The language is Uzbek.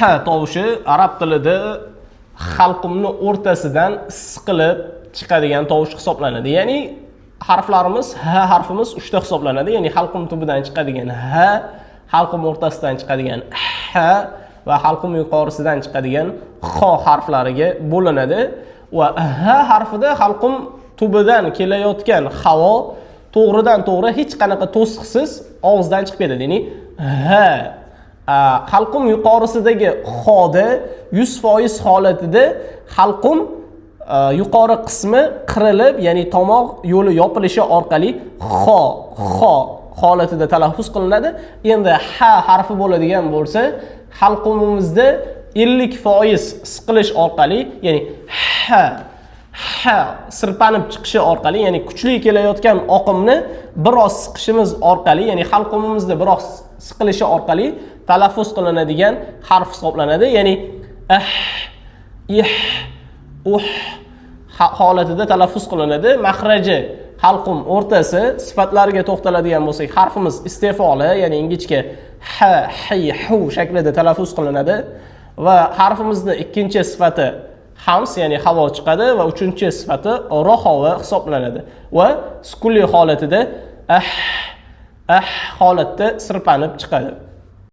H tovushi arab tilida halqumni o'rtasidan siqilib chiqadigan tovush hisoblanadi. Ya'ni harflarimiz, h harfimiz uchta hisoblanadi. Ya'ni halqum tubidan chiqadigan h, halqum o'rtasidan chiqadigan h va halqum yuqorisidan chiqadigan xo harflariga bo'linadi. Va h harfida halqum tubidan kelayotgan havo to'g'ridan to'g'ri, hech qanaqa to'siqsiz og'izdan chiqib ketadi. Ya'ni h. Halqum yuqorisidagi xoda 100% holatida halqum yuqori qismi qirilib, ya'ni tomoq yo'li yopilishi orqali xo, xo holatida talaffuz qilinadi. Endi h harfi bo'ladigan bo'lsa, halqumimizda 50% siqilish orqali, ya'ni h, h sirpanib chiqishi orqali, ya'ni kuchli kelayotgan oqimni biroz siqishimiz orqali, ya'ni halqumimizda biroz siqilishi orqali talaffuz qilinadigan harf hisoblanadi. Ya'ni ah, ih, uh holatida talaffuz qilinadi. Mahraji halqum o'rtasi. Sifatlariga to'xtaladigan bo'lsak, harfimiz istefoli, ya'ni ingichka h, hi, hu shaklida talaffuz qilinadi va harfimizni ikkinchi sifati hams, ya'ni havo chiqadi va uchinchi sifati rohova hisoblanadi va sukunli holatida ah, ah holatda sirpanib chiqadi.